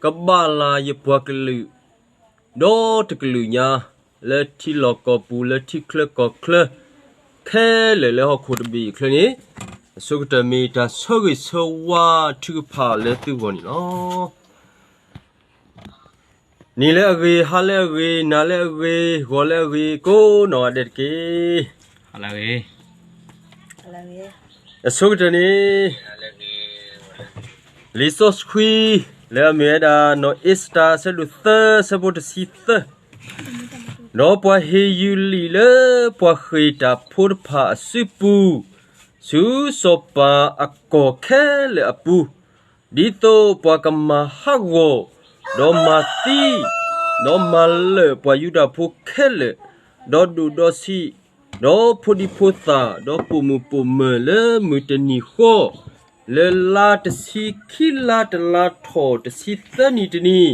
ကဘၣ်လၤယပှၤကလုာ် ဒီတကလုာ်ညါ လၢထံလီၢ်ကီၢ်ပူၤ လၢထံချၢကီၢ်ချၢ ခဲလၢာ်လၢဟီၣ်ခိၣ်တဘ့ၣ်အချၢန့ၣ်, အဆိကတၢၢ်မ့ၢ်တၢ်ဆၢဂ့ၤဆၢဝါထုကဖၣ်လၢသုဂီၢ်န့ၣ်လီၤ. နံၤလၢအဂ့ၤ, ဟါလၢအဂ့ၤ, နၤလၢအဂ့ၤ, ဂီၤလၢအဂ့ၤ, ကိးနီၢ်ဂၤဒဲးတက့ၢ်. အဆိကတၢၢ်န့ၣ် လံာ်စီဆှံ လၢအမ့ၢ်ဝဲဒၣ် နီၢ်အ့စတၢၤ အဆၢဒိၣ်သၢ အဆၢဖိတဆံသၢ, ဒီးပှၤဟ့ၣ်ယုၢ်လံာ်လၢပှၤဃ့ၢ်တၢ်ဖိတဖၣ်အစုပူၤ, ဆူစီၤပၤအကီၢ်ခဲလၢာ်အပူၤ, ဒ်သိးပှၤကမၤဟးဂီၤ, ဒီးမၤသံ, ဒီးမၤလၢာ်ပှၤယူဒၤဖိခဲလၢာ်, ဒီးဒိၣ်ဒီးဆံး, ဒီးဖိဒံဖိသၣ်, ဒီးပိာ်မုၣ်ပိာ်မၢၤလၢမုၢ်တနံၤဃီ, လၢလါတဆံခံလါတလါထီၣ်တဆံသၢနံၤတနံၤ,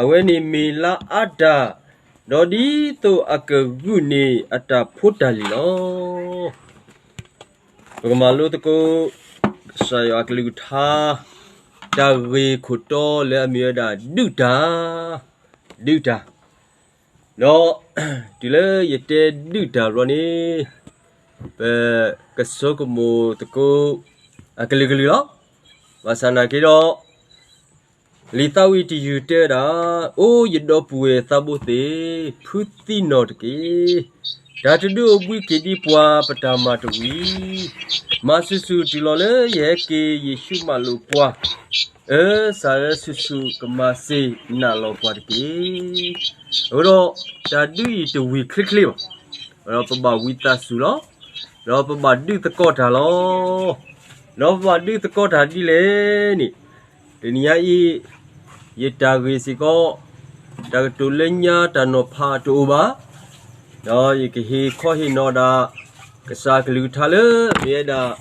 အဝဲန့ၣ်မ့ၢ်လါအါဒၣ်, ဒီးဒ်သိးအကဂုာ်န့ၢ်အတၢ်ဖိတၢ်လံၤလီၤ. ပကမၤလိသကိး ကစၢ်ယွၤအကလုၢ်ကထါ, တၢ်ဂ့ၢ်ခိၣ်တီလၢအမ့ၢ်ဝဲဒၣ်ဒုးတၢ်, ဒုးတၢ်, ဒီးတုၤလၢယတဲဒုးတၢ်ဘျီန့ၣ်, ပကဆိကမိၣ်သကိး အကလုာ်ကလုာ်လီၤ. ဘၣ်ဆၣ်နာ်က့ဒီး လံာ်သးဝံၣ်တယုၢ်တဲဝဲဒၣ်, အိယဒီပုၢ်ဝဲၢ်သးဘိသ့ၣ်, ဖုသံနီၢ်တက့ၢ်. တၢ်တဒုးအိၣ်ဘှံးက့ၤဒံးပှၤပတၢ်မၤတဝံၤ, မၤဆူၣ်ဆူၣ်တုၤလီၤလၢယဟဲက့ၤယ့ၣ်ၡူးမၤလိာ်ပှၤ, အၢ စးလၢဆူၣ်ဆူၣ်ကမၤစ့ၢ်နာ်လီၤပှၤတက့ၢ်. အဃိဒီး တၢ်ဒုးအံၤတဝံၤချ့ချ့ဘၣ်, ဒီးပဘၣ်ဝံသးစူၤလီၤ. ဒီးပဘၣ်ဒုးသကိးတၢ်လီၤ. ဒီးပဘၣ်ဒုးသကိးတၢ်ဒ်လဲၣ်န့ၣ်, တနံၤညါအံၤ ယတၢ်ဂ့ၢ်စ့ၢ်ကီး တၢ်ကတိၤလၢညါတၢ်နီၤဖးတအိၣ်ဘၣ်. ဒီးယကဟ့ၣ်ခီဟ့ၣ်နီၤဒၣ် ကစၢ်ကလုၢ်ကထါလၢမ့ၢ်ဝဲဒၣ်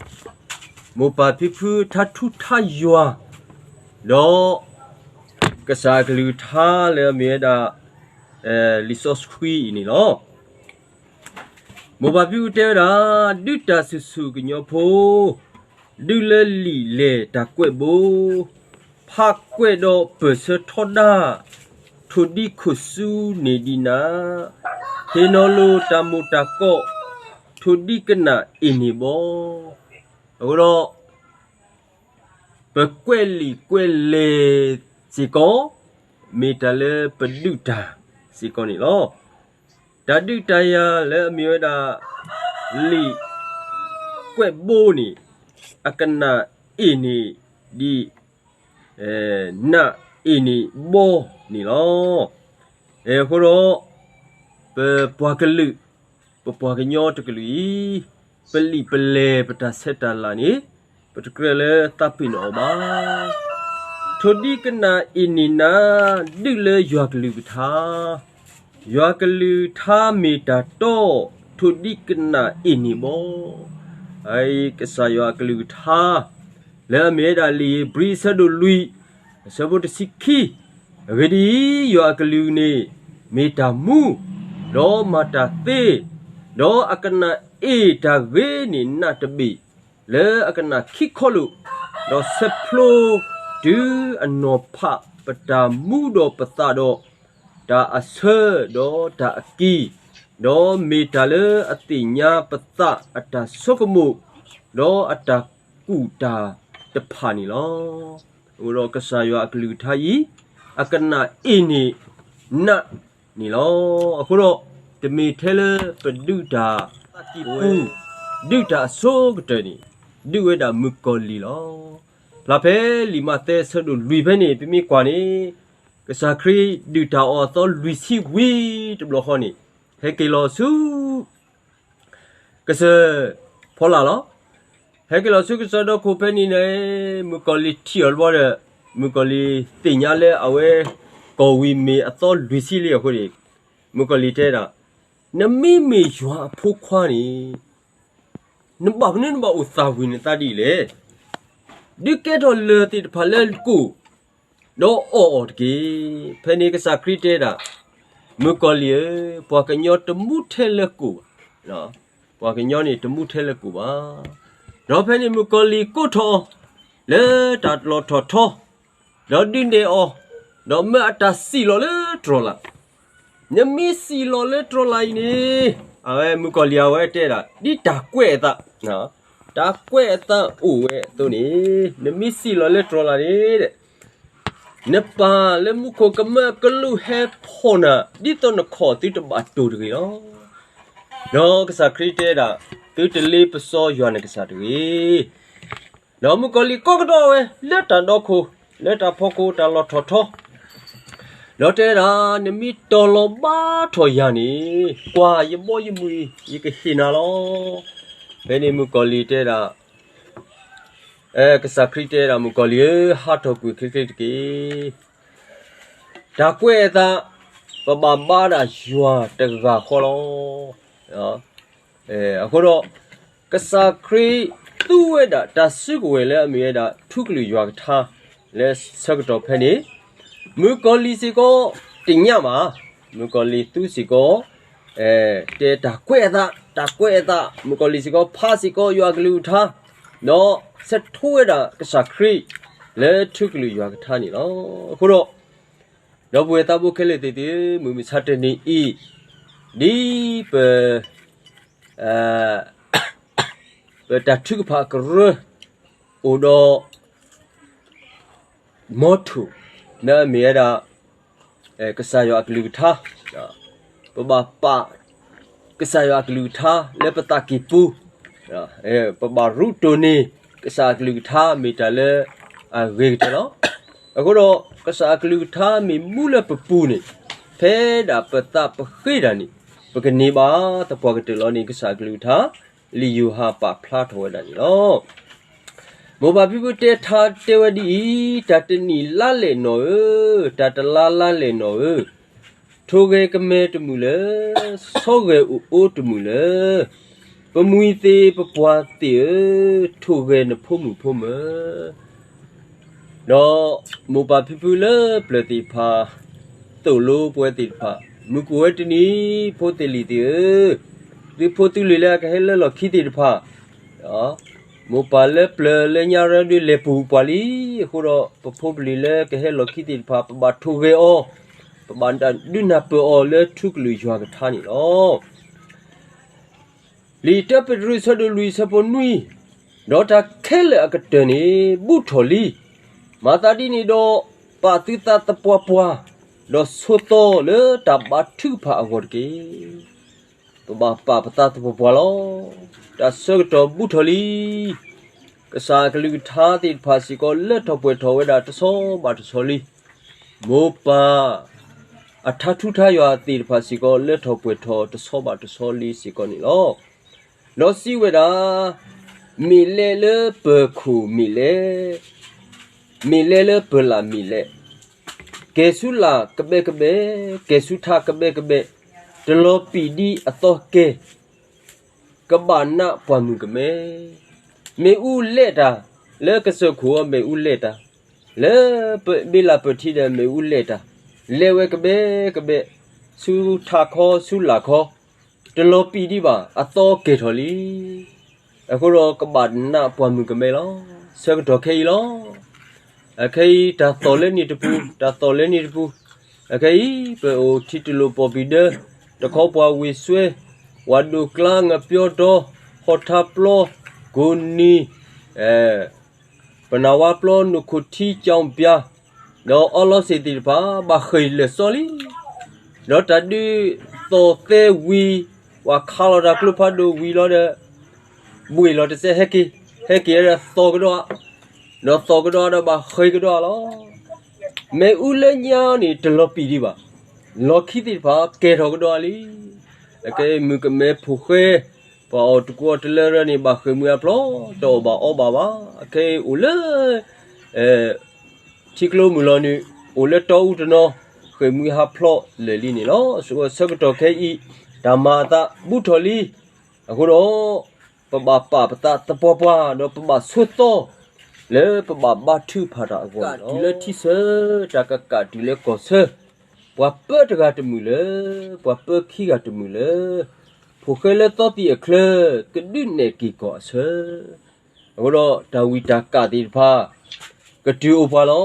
မိၢ်ပၢ်ဖံဖုထါထူထါယွၤ, ဒီး ကစၢ်ကလုၢ်ကထါလၢအမ့ၢ်ဝဲဒၣ် လံာ်စီဆှံအံၤန့ၣ်လီၤ. မိၢ်ပၢ်ဖံဖုတဲဝဲဒၣ်, ဒုးတၢ်ဆူၣ်ဆူၣ်ကညီဖိ, ဒုးလၢလံာ်လဲၢ်တၢ်ကွဲးဘိ, ဖးကွဲးဒီးပၢၢ်ဆၢထီဒါ, ထိၣ်ဒံခိၣ်ဆူန့ၢ်ဒံးနၤ, ဟ့ၣ်နီၤလိာ်တၢ်မုာ်တၢ်ကီး, ထိၣ်ဒံကနၣ်အ့ၣ်န့ၢ်ဘီ. အဃိဒီး ပကွဲးလံာ်ကွဲးလဲၢ်စ့ၢ်ကီး, မ့ၢ်တၢ်လၢပဒုးတၢ်စ့ၢ်ကီးန့ၣ်လီၤ. တၢ်ဒုးတၢ်ယၤလၢအမ့ၢ်ဝဲဒၣ် လံာ်ကွဲးဘိန့ၣ် အကနၣ်အ့ၣ်န့ၢ်ဒံး နၢ်အ့ၣ်န့ၢ်ဘီန့ၣ်လီၤ. အဃိဒီး ပပှၤကလုာ်, ပပှၤကညီတကလုာ်အံၤ, ပလံာ်ပလဲၢ်ပတၢ်ဆဲးတၢ်လၤန့ၣ် ပတကြၢးလၢသးပ့ၤနီၣ်အီၤဘၣ်. ထိၣ်ဒံကနၣ်အ့ၣ်န့ၢ်နၤ, ဒုးလၢယွၤကလုၢ်ကထါ, ယွၤကလုၢ်ကထါမ့ၢ်တၢ်တီ, ထိၣ်ဒံကနၣ်အ့ၣ်န့ၢ်ဘီ. အကစၢ်ယွၤအကလုၢ်ကထါ လၢအမ့ၢ်ဝဲဒၣ်လံာ်ဧ့ၤဘြံၤအဆၢဒိၣ်လွံၢ် အဆၢဖိတဆံခံ, အဂ့ၢ်ဒ်အံၤ, ယွၤအကလုၢ်န့ၣ် မ့ၢ်တၢ်မူ, ဒီးမၤတၢ်သ့, ဒီးအကနၣ်အ့ၣ်တၢ်ဂ့ၤန့ၢ်နးတဘ့ၣ်, လၢအကနၣ်ခံခီလိာ်, ဒီးဆဲးဖျိတုၤအနီၢ်ဖးပတၢ်မူဒီးပသးဒီး တၢ်အဆၢဒီးတၢ်အကံၢ်, ဒီးမ့ၢ်တၢ်လၢအသ့ၣ်ညါပသးအတၢ်ဆိကမိၣ်, ဒီးအတၢ်ကူၣ်တၢ်တဖၣ်န့ၣ်လီၤ. အဃိဒီးကစၢ်ယွၤအကလုၢ်ကထါအံၤ အကနၣ်အ့ၣ်န့ၢ်နးန့ၣ်လီၤ. အဃိဒီး တမ့ၢ်ထဲလၢပဒုးတၢ်သးကံၢ်ပူၤ, ဒုးတၢ်အဆိကတၢၢ်န့ၣ် ဒုးဝဲဒၣ်မုၣ်ကီၤလံၢ်လီၤ. ဖျါဖဲလံာ်မးသဲအဆၢဒိၣ်လွံၢ်ဖဲန့ၣ် ပမ့ၢ်ကွၢ်န့ၣ် ကစၢ်ခရံာ်ဒုးတၢ်အီၤအသီလွံၢ်ဆံဝံၤတဘျီဃီန့ၣ် ဟဲက့ၤလီၤဆူ ကစၢၢ်ဖီလာ်လီၤ. ဟဲက့ၤလီၤဆူကစၢၢ်ဒီခိၣ်ဖဲန့ၣ်န့ၣ် မုၣ်ကီၤလံၢ်ထံၣ်အီၤတဘျီဒီး မုၣ်ကီၤလံၢ်သ့ၣ်ညါလၢအဝဲကီၢ်ဝံၤမ့ၢ်အသီလွံၢ်ဆံလံအဃိန့ၣ် မုၣ်ကီၤလံၢ်တဲဒၣ်, နမ့မ့ၢ်ယွၤအဖိခွါန့ၣ် နဘၣ်မနုၤနဘၣ်အိၣ်သးဝံၤနသးဒ်လဲၣ်. ဒုးကဲထီၣ်လၢၢ်သ့ၣ်တဖၣ်လၢကိၣ် ဒီးအီၣ်အီၤတက့ၢ်. ဖဲန့ၣ်ကစၢ်ခရံာ်တဲဒၣ်, မုၣ်ကီၤလံၢ်ဧၢ, ပှၤကညီတမူထဲလၢကိၣ်ဘၣ်. ပှၤကညီန့ၣ်တမူထဲလၢကိၣ်ဘၣ်. ဒီးဖဲန့ၣ်မုၣ်ကီၤလံၢ်ကိးထီၣ်အီၤ လၢတၢ်လီၢ်ထီၣ်ထီ, ဒီးဒုးနဲၣ်အီၤ ဒီးမၢအတၢ်စံၣ်လီၤလၢတြီၤလၢ်. နမ့ၢ်စံၣ်လီၤလၢတြီၤလၢ်အံၤန့ၣ်, အဝဲမုၣ်ကီၤလံၢ်အဝဲတဲဒၣ် ဒ်တၢ်ကွဲးအသး, တၢ်ကွဲးအသးအိၣ်ဝဲအသိးန့ၣ်, နမ့ၢ်စံၣ်လီၤလၢတြီၤလၢ်န့ၣ် နပၢ်လၢမူခိၣ်ကမၢကလူးဟဲဖီၣ်နၤ ဒ်သိးနခီၣ်သုတဘၣ်တိၢ်တဂ့ၤလီၤ. ဒီးကစၢ်ခရံာ်တဲဒၣ်, သုတလ့ပစီယွၤနကစၢ်တဂ့ၤ. ဒီးမုၣ်ကီၤလံၢ်ကိးကဒီးဝဲ လၢတၢ်ဒီခိၣ်, လၢတၢ်ဖီခိၣ်တၢ်လီၢ်ထီၣ်ထီ, ဒီးတဲဒၣ်, နမ့ၢ်တီၤလီၤဘါထီၣ်ယၤန့ၣ်, ကွၢ်ယဘီယမုၢ်အံၤ ယကဟ့ၣ်နၤလီၤ. ဖဲန့ၣ်မုၣ်ကီၤလံၢ်တဲဒၣ်, ကစၢ်ခရံာ်တဲဒၣ်မုၣ်ကီၤလံၢ်ဧၢ, ဟးထီၣ်ကွံာ်ချ့ချ့တက့ၢ်. တၢ်ကွဲးအသး, ပဘၣ်ဘါဒၣ်ယွၤတဂၤဃီလီၤ. အဃိဒီး, ကစၢ်ခရံာ်သူဝဲဒၣ်တၢ်စုကဝဲၤလၢအမ့ၢ်ဝဲဒၣ်ထူကလုာ်ယွၤကထါ, လၢဆၢကတီၢ်ဖဲန့ၣ်, မုၣ်ကီၤလံၢ်စ့ၢ်ကီးတညၣ်ဘၣ်, မုၣ်ကီၤလံၢ်သူစ့ၢ်ကီး တဲတၢ်ကွဲးအသး, တၢ်ကွဲးအသး, မုၣ်ကီၤလံၢ်စ့ၢ်ကီးဖးစ့ၢ်ကီးယွၤအကလုၢ်ကထါ, ဒီးဆဲးထိဝဲဒၣ်ကစၢ်ခရံာ် လၢထူကလုာ်ယွၤကထါန့ၣ်လီၤ. အဃိဒီး, ဒီပုၢ်ဝဲၢ်သးဘိခဲလၢာ်သ့ၣ်သုဧၢ, မုၢ်မဆါတနံၤအံၤ, ဒ်ပ ပတၢ်ထုကဖၣ်ကရၢ အိၣ်ဒီး motto လၢအမ့ၢ်ဝဲဒၣ် ကစၢ်ယွၤအကလုၢ်ကထါ, ပဘၣ်ပာ်ကစၢ်ယွၤအကလုၢ်ကထါလၢပသးကံၢ်ပူၤ, ပဘၣ်ရူတိၢ်န့ၢ်ကစၢ်အကလုၢ်ကထါမ့ၢ်တၢ်လၢအဂ့ၤကတၢၢ်လီၤ. အဃိဒီးကစၢ်အကလုၢ်ကထါမ့ၢ်မူလၢပပူၤန့ၣ်, ဖဲဒၣ်ပသးပဃ့တၢ်န့ၣ်, ပကန့ၢ်ဘၣ်သပှၢ်ကတၢၢ်လီၤန့ၣ် ကစၢ်အကလုၢ်ကထါ လံာ်ယိၤဟၣ်ပာ်ဖျါထီၣ်ဝဲဒၣ်န့ၣ်လီၤ. မိၢ်ပၢ်ဖံဖုတဲထါတဲဝဲဒ်အံၤ, တၢ်တနံၣ်လါလဲၣ်နီၢ်ဧၢ, တၢ်တလါလါလဲၣ်နီၢ်ဧၢ, ထိၣ်ဂဲၤကမဲတမုာ်လၢၤ, ဆီဂဲၤအိၣ်အိတမုာ်လၢၤ, ပမှံၤသ့ၣ်ပပှၢ်သ့ၣ်ဧၢ, ထိၣ်ဂဲၤနဖိမုၣ်ဖိမၢၤ ဒီးမိၢ်ပၢ်ဖံဖုလၢပျၢၤသ့ၣ်တဖၣ်, သိၣ်လိပဝဲသ့ၣ်တဖၣ်, မုၢ်ကအိၣ်ဝဲတနံၤ, ဖိသ့ၣ်လံၤသ့ၣ်ဧၢ, သုဖိသုလံၤလၢအကဟဲလၢလီၢ်ခံသ့ၣ်တဖၣ်, မိၢ်ပၢ်လၢပျၢၤလၢညါရၢဒုးလဲၤပူၤပှၤလံ, အဃိဒီး ပဖိပလံၤလၢကဟဲလီၢ်ခံသ့ၣ်တဖၣ် ပဘၣ်ထိၣ်ဂဲၤအီၤ, ပဘၣ်ဒုးနၢ်ပၢၢ်အီၤလၢထူကလုာ်ယွၤကထါန့ၣ်လီၤ. လံာ်တၢပ့းတရူးဆၢဒိၣ်လွံၢ်ဆၢဖိနွံ, ဒီးတၢ်ခဲလၢာ်အကတၢၢ်န့ၣ် ဘူးထီၣ်လံ. မၤသးဒ်န့ၣ်ဒီး, ပာ်သုသးသပှၢ်ပှၢ်, ဒီးဆိးသီလၢတၢ်ဘါထုကဖၣ်အဂီၢ်တက့ၢ်. ပဘၣ်ပာ်ပသးသပှၢ်ပှၢ်လီၤ. တၢ်ဆၢကတီၢ်ဘူးထီၣ်လံ. ကစၢ်အကလုၢ်ကထါသ့ၣ်တဖၣ်စ့ၢ်ကီး လၢထီၣ်ပှဲၤထီၣ်ဝဲဒၣ်တဆီဘၣ်တဆီလံ. မိၢ်ပၢ် အထါထူထါယွၤသ့ၣ်တဖၣ်စ့ၢ်ကီး လၢထီၣ်ပှဲၤထီၣ်တဆီဘၣ်တဆီလံစ့ၢ်ကီးန့ၣ်လီၤ. ဒီးစံးဝဲဒၣ်, မ့ၢ်လဲလၢပၢၤခိၣ်မ့ၢ်လဲ, မ့ၢ်လဲလၢပၢၤလၢ်မ့ၢ်လဲ, ကဲၤဆူလၢ်ကဘဲကဘဲ, ကဲၤဆူထးကဘဲကဘဲ, တလီၤပံာ်ဒံးအသီကဲၤ ကဘၣ်နးပှၢ်မုၢ်ကမဲ, မ့ၣ်အူလဲၤတၢ်, လၢကစၢၢ်ခိၣ်အီၤမ့ၣ်အူလဲၤတၢ်, လၢပဘ့လးပၢၢ်ထံဒီး မ့ၣ်အူလဲၤတၢ်, လဲၤဝဲကဘဲကဘဲ, ဆူထးခီဆူလၢ်ခီ, တလီၤပံာ်ဒံးဘၣ် အသီကဲၤထီၣ်လံ. အဃိဒီးကဘၣ်နးပှၢ်မုၢ်ကမဲလီၤ. ဆၢကတီၢ်ခဲအံၤလီၤ. အခဲအံၤ တၢ်သီၣ်လၢန့ၣ်တပူၤ, တၢ်သီၣ်လၢန့ၣ်တပူၤ, အခဲအံၤ ပအိၣ်ထံတလိာ်ပီၣ်ပံၤဒၢ, တခီပှၤဝ့ၢ်စွဲ, ဝၤဒိၣ်ကျါ ငပျီဒီ, ဟီၣ်ထါပျီ, ကိးနံၤ, ပနၢ်ဝါပျီ နိၣ်ခိၣ်ထံ ကၠီပၠါ, ဒီးအီလီၤစ့ၣ်သ့ၣ်တဖၣ် ဘၣ်ဃ့ၢ်လၢာ်စီလံ. ဒီးတၢ်ဒုးသီၣ်သဲဝံၤ, ပှၤခးလီၤတၢ်ကျိဖးဒိၣ်ဝံၤလီၤဒီး ဘှ့ၣ်လီၤတစဲးဟဲက့ၤ, ဟဲက့ၤဒီးသီၣ်ကဒီး, ဒီးသီၣ်ကဒီးဒီးဘၣ်ဃ့ၢ်ကဒီးလီၤ. မ့ၣ်အူလၢညါန့ၣ်တလီၤပံာ်ဒံးဘၣ်, လီၢ်ခံသ့ၣ်တဖၣ်ကဲၤထီၣ်ကဒီးလံ. အခဲအံၤမုၢ်ကမဲဖိဃဲ, ပှၤအီၣ်တကူအီၣ်တလၢရၢန့ၣ် ဘၣ်ဃ့ၢ်မှံဟးဖျိး, တအီၣ်ဘၣ်အီဘၣ်ဘၣ်. အခဲအံၤအိၣ်လၢ ထံကျိမုၢ်လီၤနုာ်, အိၣ်လၢတီအူတနီၤ, ဃ့ၢ်မှံဟးဖျိးလၢာ်လံန့ၣ်လီၤ. ဆၢကတီၢ်ခဲအံၤ တၢ်မၤအသးဘူးထီၣ်လံ. အဃိဒီး ပဘၣ်ပာ်ပသးသပှၢ်ပှၢ် ဒီးပဘၣ်ဆိးသီ လၢပဘၣ်ဘါထုကဖၣ်တၢ်အဂီၢ်န့ၣ်လီၤ. တုၤလၢထံဆၢ, တၢ်ကကးတုၤလၢကီၢ်ဆၢ, ပှၤပၢတဂၤတမုာ်လၢၤ, ပှၤပၢခံဂၤတမုာ်လၢၤ, ဖိဃဲလၢသီသံၣ်အချၢ, ကဒုးနဲၣ်က့ၤကီၢ်အဆၢ. အဃိဒီးတၢ်ဝံတၢ်ကးသ့ၣ်တဖၣ် ကတုၤအိၣ်ပှၤလီ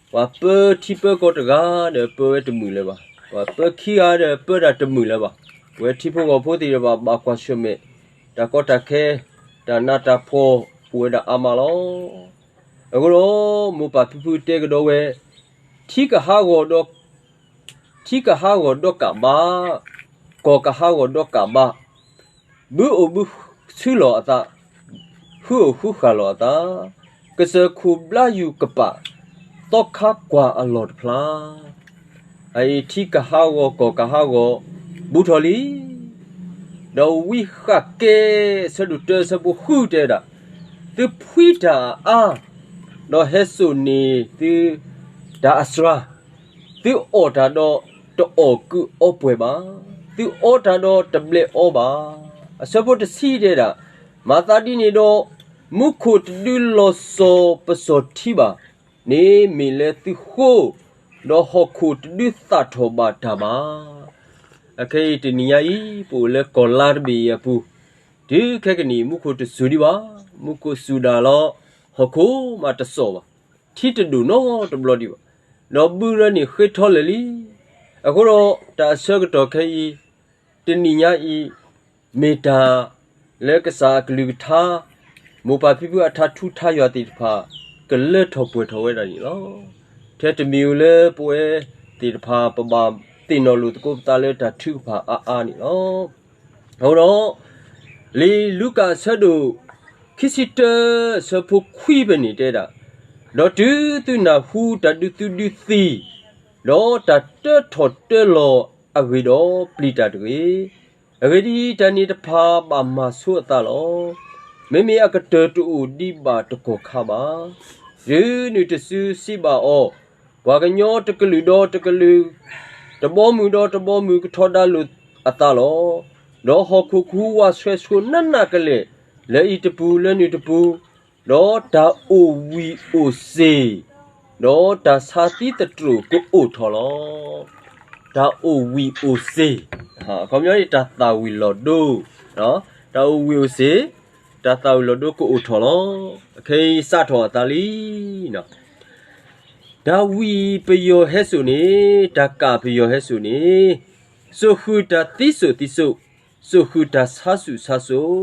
ၤ. ပှၤပၢထံပၢကီၢ်တဂၤဒီး ပၢဝဲတမုာ်လၢၤဘၣ်. ပှၤပၢခံဂၤဒီး ပၢတၢ်တမုာ်လၢၤဘၣ်. ပဝဲထံဖိကီၢ်ဖိသ့ၣ်တဖၣ် ဘၣ်ကွၢ်ဆၢၣ်မဲာ် တၢ်ကီတၢ်ခဲ, တၢ်နးတၢ်ဖှီၣ် အိၣ်ဝဲဒၣ်အါမးလီၤ. အဃိဒီး မိၢ်ပၢ်ဖံဖုတဲကဒီးဝဲ, ထံကဟးဂီၤဒီး ထံကဟးဂီၤဒီးကးဘါ, ကီၢ်ကဟးဂီၤဒီးကးဘါ, ဘုအိၣ်ဘုဆူလီၤအသး, ဃုအိၣ်ဃုဃာ်လီၤအသး, ကစၢၢ်ခိၣ်ဘျါယူၤကပာ်, သီခါကွၢ်အလီၢ်တဖျါ. အအံၤထံကဟးဂီၤကီၢ်ကဟးဂီၤ ဘူးထီၣ်လံ. ဒီးဝံဃးကဲ ဆၢဒိၣ်တၢ ဆၢဖိဃုတဲဒၣ်, သုဖှံတၢ်အါအါ, ဒီးဟဲစိာ်န့ၢ်သုတၢ်အစှၤ, သုအီၣ်တၢ်ဒီးတအီၣ်ကုၢ်အီပှဲၤဘၣ်, သုအီတၢ်ဒီးတဘျဲးအီဘၣ်. အဆၢဖိတဆံတဲဒၣ်, မၤသးဒ်န့ၣ်ဒီး မူခိၣ်တဒုလီၤစီၤပစီၤထံဘၣ်န့ၣ် မ့ၢ်လၢသုဃိ, ဒီးဟီၣ်ခိၣ်တဒုသၣ်ထီၣ်ဘၣ်တၢ်ဘၣ်. အခဲအံၤတနံၤညါအံၤ ပအိၣ်လၢကီၢ်လါတဘ့ၣ်အံၤအပူၤ, တုၤခဲကနံၣ်အံၤ မူခိၣ်တစူၤဒံးဘၣ်, မူခိၣ်စူၤဒၣ်လီၤ, ဟီၣ်ခိၣ်မးတစီၣ်ဘၣ်, ထံတဒိၣ်နီတဘျီဒံးဘၣ်, ဒီးဘုရၢန့ၣ်ဃ့ထီလၢာ်လံ. အဃိဒီးတၢ်အဆၢကတီၢ်ခဲအံၤ, တနံၤညါအံၤ, မ့ၢ်တၢ်လၢကစၢ်အကလုၢ်ကထါ, မိၢ်ပၢ်ဖံဖုအထါထူထါယွၤသ့ၣ်တဖၣ် ကလၢထီၣ်ပှဲၤထီၣ်ဝဲဒၣ်န့ၣ်လီၤ. ထဲတမံၤဧိၤလၢပဝဲသ့ၣ်တဖၣ် ပဘၣ်သ့ၣ်နီၣ်လိာ်သကိးပသးလၢတၢ်ထုကဖၣ်အါအါန့ၣ်လီၤ. အဃိဒီး လံာ်လူၤကၣ်အဆၢဒိၣ်ခံဆံတၢ အဆၢဖိခွံဖဲန့ၣ်တဲဒၣ်, ဒီးတုၤသုနၢ်ဟူတၢ်ဒုးသုဒုးသံ, ဒီးတၢ်တၢထီၣ်တၢလီၤအဂ့ၢ်ဒီး ပျံၤတၢ်တဂ့ၤ. အဂ့ၢ်ဒ်အံၤ, တၢ်န့ၣ်တဖၣ်ဘၣ်မၤဆိအသးလီၤ. မ့မ့ၢ်အကတၢၢ်တအိၣ်ဒံးဘၣ်တကီၢ်ခါဘၣ်. တုၤနုၤတစုစံးဘၣ်အီၤ, ပှၤကညီတကလုာ်ဒီးတကလုာ်, တဘီမုၢ်ဒီးတဘီမုၢ်ကထီဒါလိာ်အသးလီၤ. ဒီးဟီၣ်ခိၣ်ကဟူးဝးဆှဲးဆှိးနးနးကလဲာ်, လၢအံၤတပူၤလၢနုၤတပူၤ, ဒီးတၢ်အိၣ်ဝံၤအိၣ်စ့ၤ, ဒီးတၢ်ဆါသံသတြိာ်ကအိၣ်ထီၣ်လီၤ. တၢ်အိၣ်ဝံၤအိၣ်စ့ၤ, အခီပညီန့ၣ် တၢ်သၣ်ဝံၤလီၤဒိ, တၢ်အိၣ်ဝံၤအိၣ်စ့ၤ, တၢ်သၣ်ဝံၤလီၤဒိကအိၣ်ထီၣ်လီၤ. အခဲအံၤစးထီၣ်အသးလံ. တၢ်ဝံၤပယီၤဟဲစိာ်န့ၣ်, တၢ်ကးပယီၤဟဲစိာ်န့ၣ်, စိာ်ဃုာ်တၢ်သံစိာ်သံစိာ်, စိာ်ဃုာ်တၢ်ဆါဆူၣ်ဆါစိာ်,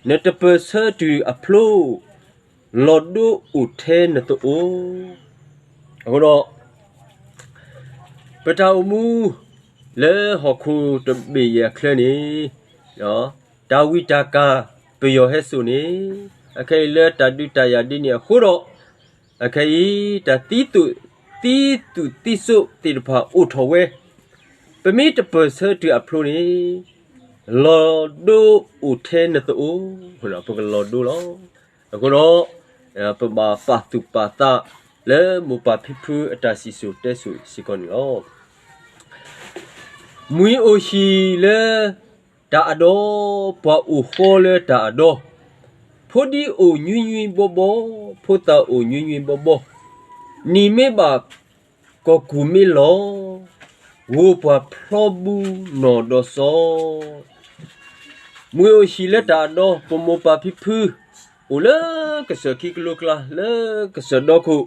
နတပၢၢ်ဆၢတုၤအဖျိ, လီၤဒိအိၣ်ထဲနသအိၣ်. အဃိဒီး ပတၢ်အိၣ်မူ လၢဟီၣ်ခိၣ်တဘ့ၣ်အံၤအချၢန့ၣ်, တၢ်ဝံတၢ်ကၤပယီၤဟဲစိာ်န့ၣ်, အခဲအံၤလၢတၢ်ဒုးတၢ်ယၤဒ်န့ၣ်အဃိဒီး, အခဲအံၤ တၢ်သံသူၣ်သံစိာ်သ့ၣ်တဖၣ်အိၣ်ထီၣ်ဝဲ, ပမ့ၢ်တပၢၢ်ဆၢတုၤအဖျိန့ၣ်, လီၤဒိအိၣ်ထဲနသအိၣ်, ပကလီၤဒိလီၤ. အဃိဒီး ပဘၣ်ပာ်သူၣ်ပာ်သးလၢမိၢ်ပၢ်ဖံဖုအတၢ်စံၣ်စိၤတဲစိၤစ့ၢ်ကီးန့ၣ်လီၤ. မှံၤအိၣ်ဟံၣ်လၢတၢ်အဒီ, ပှၤအိၣ်ဃီလၢတၢ်အဒီ, ဖိဒံအိၣ်ညွံးညွံးဘီဘီ, ဖိသၣ်အိၣ်ညွံးညွံးဘီဘီ, နံၤမ့ၢ်ဘၣ်ကီၢ်ကူၢ်မ့ၢ်လီၤ, ဂိၢ်ပှၤဖျီဘူနီၢ်ဒီးစီ မှံၤအိၣ်ဟံၣ်လၢတၢ်အဒီ, ပမိၢ်ပၢ်ဖံဖု, အိၣ်လၢကစၢၢ်ခံကလိကျါ လၢကစၢၢ်ဒီခိၣ်,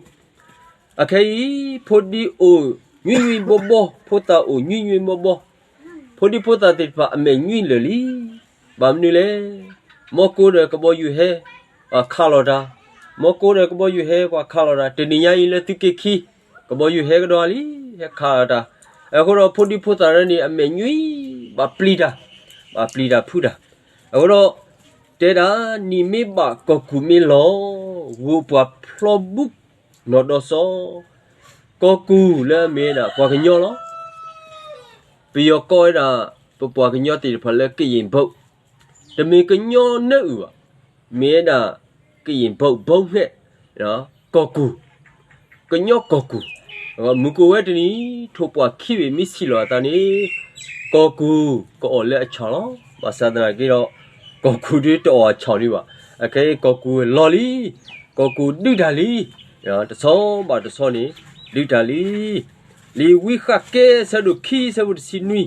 အခဲအံၤ ဖိဒံအိၣ်ညွံးညွံးဘီဘီ, ဖိသၣ်အိၣ်ညွံးညွံးဘီဘီ, ဖိဒံဖိသၣ်သ့ၣ်တဖၣ်အမဲာ်ညွံးလၢာ်လံ. ဘၣ်မနုၤလဲၣ်. မီၢ်ကိဒီးကဘီယူၤဟဲ, ပှၤခးလီၤတၢ်, မီၢ်ကိဒီးကဘီယူၤဟဲ ပှၤခးလီၤတၢ်, တနံၤညါအံၤလၢသုးက့ခံ, ကဘီယူၤဟဲကဒီးလံ, ဟဲခးလီၤတၢ်, အဃိဒီးဖိဒံဖိသၣ်န့ၣ် အမဲာ်ညွံး, ဘၣ်ပျံၤတၢ်, ဘၣ်ပျံၤတၢ်ဖုးတၢ်, အဃိဒီး တဲဒၣ်, နံၤမ့ၢ်ဘၣ်ကီၢ်ကူၢ်မ့ၢ်လီၤ, ဂိၢ်ပှၤဖျီဘူနီၢ်ဒီးစီ, ကီၢ်ကူၢ်လၢအမ့ၢ်ဝဲဒၣ်ပှၤကညီလီၤ. ပယီၤကိးဝဲဒၣ် ပပှၤကညီသ့ၣ်တဖၣ်လၢကယံၣ်ဘုး, တမ့ၢ်ကညီနၢအုၣ်ဘၣ်, မ့ၢ်ဝဲဒၣ်ကယံၣ်ဘုးဘီန့ၣ်, ကီၢ်ကူၢ်, ကညီကီၢ်ကူၢ်, မုၢ်ကိၣ်ဝဲတနံၤ ထိၣ်ပှၢ်ခံဘ့ၣ်မ့ၢ်ဆံးလီၤအသးန့ၣ်, ကီၢ်ကူၢ်ကအီၣ်လၢအဆီၣ်လီၤ. ဘၣ်ဆၣ်သနာ်က့ဒီး ကီၢ်ကူၢ်ဒုးတအီၣ်အဆီၣ်ဒံးဘၣ်. အခဲအံၤကီၢ်ကူၢ်လီၤလံ, ကီၢ်ကူၢ်ဒုးတၢ်လံ, တဆီဘၣ်တဆီန့ၣ် ဒုးတၢ်လံ. လံာ်ဝံဃးကဲ ဆၢဒိၣ်ခံ ဆၢဖိတဆံနွံ,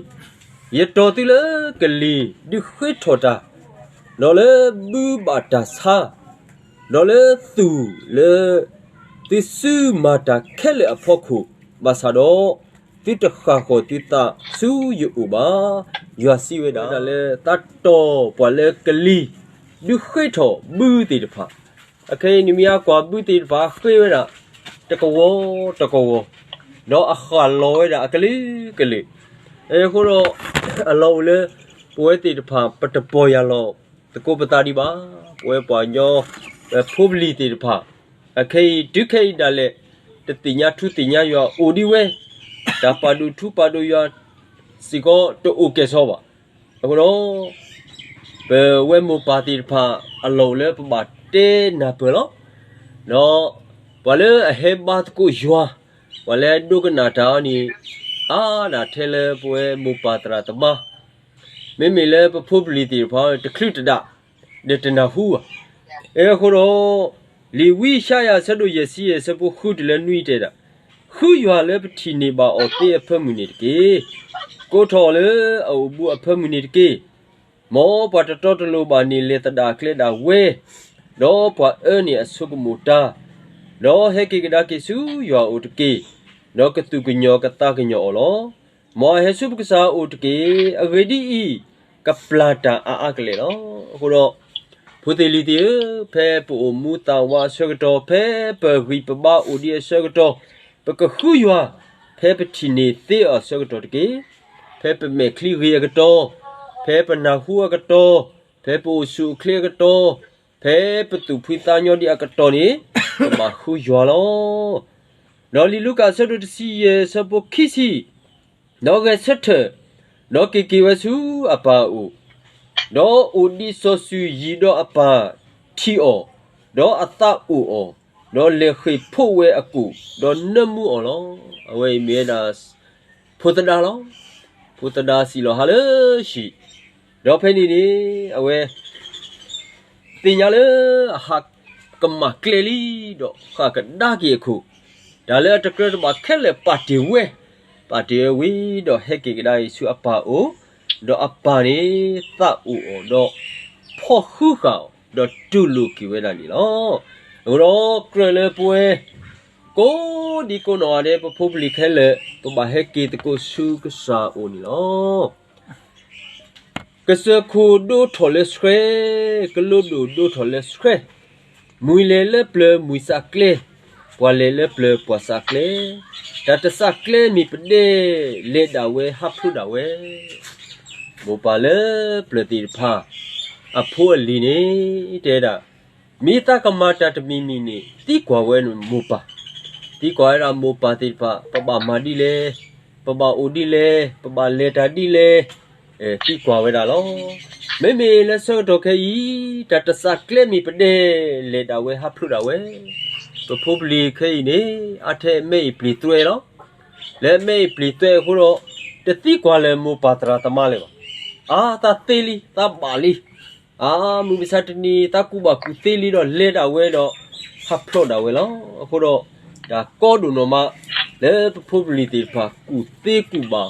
ယတီၢ်သုလၢကလံၤဒုးဃ့ထီၣ်တၢ်, ဒီးလၢဘုဘၣ်တၢ်ဆါ, ဒီးလၢသူၣ်လၢ သုစုမၤတၢ်ခဲလၢာ်အဖီခိၣ်ဘၣ်ဆၣ်ဒီး, သုတဃၣ်ဃီၤသုသးဆူယအိၣ်ဘၣ်. ယွၤစံးဝဲဒၣ်လၢ သးတီၢ်ပှၤလၢကလံၤ ဒုးဃ့ထီၣ်ဘုသ့ၣ်တဖၣ်, အခဲအံၤန့ၣ်မ့ၢ်အကွၢ်ဘုသ့ၣ်တဖၣ်ဃ့ဝဲဒၣ် တကဝီၤတကဝီၤ, ဒီးအဃၣ်လီၤဝဲဒၣ်အကလုာ်ကလုာ်. အဃိဒီး အလီၢ်အိၣ်လၢ ပဝဲသ့ၣ်တဖၣ် ပတပီၢ်ယၢ်လီၤသကိးပသးဒံးဘၣ်. ပဝဲပှၤကညီ ဖိပလံၤသ့ၣ်တဖၣ် အခဲအံၤ တုၤခဲအံၤဒၣ်လဲာ် တသ့ၣ်ညါထူသ့ၣ်ညါယွၤအိၣ်ဒံးဝဲ, တၢ်ပာ်ဒိၣ်ထူပာ်ဒိၣ်ယွၤစ့ၢ်ကီးတအိၣ်ကဲၣ်ဆိးဘၣ်. အဃိဒီး ပဝဲမိၢ်ပၢ်သ့ၣ်တဖၣ် အလီၢ်အိၣ်လၢပဘၣ်တဲနၢ်ပၢၢ်လီၤ. ဒီးပှၤလၢအဟဲဘါသကိးယွၤ, ပှၤလၢအဒိကနၣ်တၢ်အီၤန့ၣ် အါဒၣ်ထဲလၢပဝဲမိၢ်ပၢ်သရၣ်သမါ, မ့မ့ၢ်လၢပဖိပလံၤသ့ၣ်တဖၣ် တချုးတဒၣ် ဒီးတနၢ်ဟူဘၣ်. အဃိဒီး လံာ်ဝံယၡါယၤအဆၢဒိၣ်ယဲၢ်ဆံယဲၢ် အဆၢဖိဃုတုၤလၢနွံတဲဒၣ်, ဃုယွၤလၢပထံၣ်န့ၢ်ဘၣ်အီၤသ့အဖၢမုၢ်န့ၣ်တက့ၢ်. ကိးထီၣ်အီၤလၢအအိၣ်ဘူးအဖၢမုၢ်န့ၣ်တက့ၢ်. မ်ပှၤတတီတလိၤဘၣ်န့ၣ် လဲၤသဒၣ်အကျဲဒၣ်ဝဲ, ဒီးပှၤအၢန့ၢ်အဆိကမိၣ်တၢ်, ဒီးဟဲက့ၤကဒါက့ၤဆူယွၤအအိၣ်တက့ၢ်. ဒီးကသူၣ်ကညီၤကသးကညီၤအီၤလီၤ. မ်အဟဲဆူပကစၢ်အအိၣ်တက့ၢ်. အဂ့ၢ်ဒ်အံၤ, ကပျၢ်တၢ်အါအါကလဲာ်လီၤ. အဃိဒီး ဖိသ့ၣ်လံၤသ့ၣ်ဧၢ, ဖဲပအိၣ်မူသးဝးအဆၢကတီၢ်, ဖဲပဂံၢ်ပဘါအိၣ်ဒံးအဆၢကတီၢ်, ပကဃုယွၤ ဖဲပထံၣ်န့ၢ်သ့အီၤအဆၢကတီၢ်တက့ၢ်. ဖဲပမဲာ်ချံဂ့ၤအကတီၢ်, ဖဲပနၢ်ဟူအကတီၢ်, ဖဲပအိၣ်ဆူၣ်အိၣ်ချ့အကတီၢ်, ဖဲပသူၣ်ဖှံသးညီဒံးအကတီၢ်န့ၣ် ပဘၣ်ဃုယွၤလီၤ. ဒီးလံာ်လူၤကၣ်အဆၢဒိၣ်တဆံယဲၢ် အဆၢဖိခံဆံ, ဒီးဂဲၤဆၢထၢၣ်, ဒီးက့ၤက့ၤဝဲဆူအပၢ်အအိၣ်, ဒီးအိၣ်ဒံးစီၤစုၤယံၤဒီးအပၢ်ထံၣ်အီၤ, ဒီးအသးအိၣ်အီၤ, ဒီးလဲၤဃ့ၢ်ဖှိၣ်ဝဲအကိၣ်, ဒီးနၢမူအီၤလီၤ. အဝဲအံၤမ့ၢ်ဝဲဒၣ် ဖိသဒါလီၤ. ဖိသဒါစံၣ်လီၤဟးလၢဟံၣ်, ဒီးဖဲန့ၣ်န့ၣ် အဝဲ သ့ၣ်ညါလၢအဟးကမၣ်ကျဲလံ, ဒီးဃၣ်ကဒါက့ၤအခိၣ်, တၢ်လၢအတကြၢးတဘၣ်ခဲလၢာ်ပာ်တ့ၢ်ဝဲ, ပာ်တ့ၢ်ဝဲဝံၤဒီးဟဲက့ၤကဒါအံၤဆူအပၢ်အအိၣ်, ဒီးအပၢ်န့ၣ်သးအိၣ်အီၤ, ဒီးဖီၣ်ဃုဃာ်အီၤ, ဒီးတူၢ်လိာ်က့ၤဝဲဒၣ်န့ၣ်လီၤ. အဃိဒီးကြၢးလၢပဝဲ ကိးဒံကိးနီၢ်ဂၤဒဲး ပဖိပလံၤခဲလၢာ် ပဘၣ်ဟဲက့ၤသကိးဆူကစၢ်အအိၣ်န့ၣ်လီၤ. ကစၢၢ်ခိၣ်ဒိးထီၣ်လၢဆှဲ, ကလိဒိၣ်ဒိးထီၣ်လၢဆှဲ, မှံၤလဲၤလၢပျၢၤမှံၤစးကျဲ, ပှၤလဲၤလၢပျၢၤပှၤစးကျဲ, တၢ်တစးကျဲမ့ၢ်ပဒဲ, လဲၤဒၣ်ဝဲဟးဖျိးဒၣ်ဝဲ. မိၢ်ပၢ်လၢပျၢၤသ့ၣ်တဖၣ် အဖိအလံၤန့ၣ် တဲဒၣ်, မ့ၢ်သးကမၤတၢ်တမံၤမံၤန့ၣ် သံကွၢ်ဝဲန့ၣ်မိၢ်ပၢ်, သံကွၢ်ဝဲဒၣ်မိၢ်ပၢ်သ့ၣ်တဖၣ် ပဘၣ်မၤဒ်လဲၣ်, ပဘၣ်အိၣ်ဒ်လဲၣ်, ပဘၣ်လဲၤတၢ်ဒ်လဲၣ်, သံကွၢ်ဝဲဒၣ်လီၤ. မ့မ့ၢ်လၢဆၢကတီၢ်ခဲအံၤ တၢ်တစးကျဲမ့ၢ်ပဒဲ လဲၤဒၣ်ဝဲဟးဖျိးဒၣ်ဝဲ, ပဖိပလံၤခဲအံၤန့ၣ် အါထဲအမဲအံၤပျံၤသွဲလီၤ. လၢအမဲအံၤပျံၤသွဲအဃိဒီး တသံကွၢ်လၢၤမိၢ်ပၢ်သရၣ်သမါလၢၤဘၣ်. အါ သးသ့လံ, သးဘၣ်လံ, အါ မုၢ်မဆါတနံၤ သးကူၣ်ဘၣ်ကူၣ်သ့လံဒီး လဲၤဒၣ်ဝဲဒီး ဟးဖျိးဒၣ်ဝဲလီၤ. အဃိဒီး တၢ်ကီဒိၣ်နီၢ်မး လၢပဖိပလံၤသ့ၣ်တဖၣ် ကူၣ်သ့ကူၣ်ဘၣ်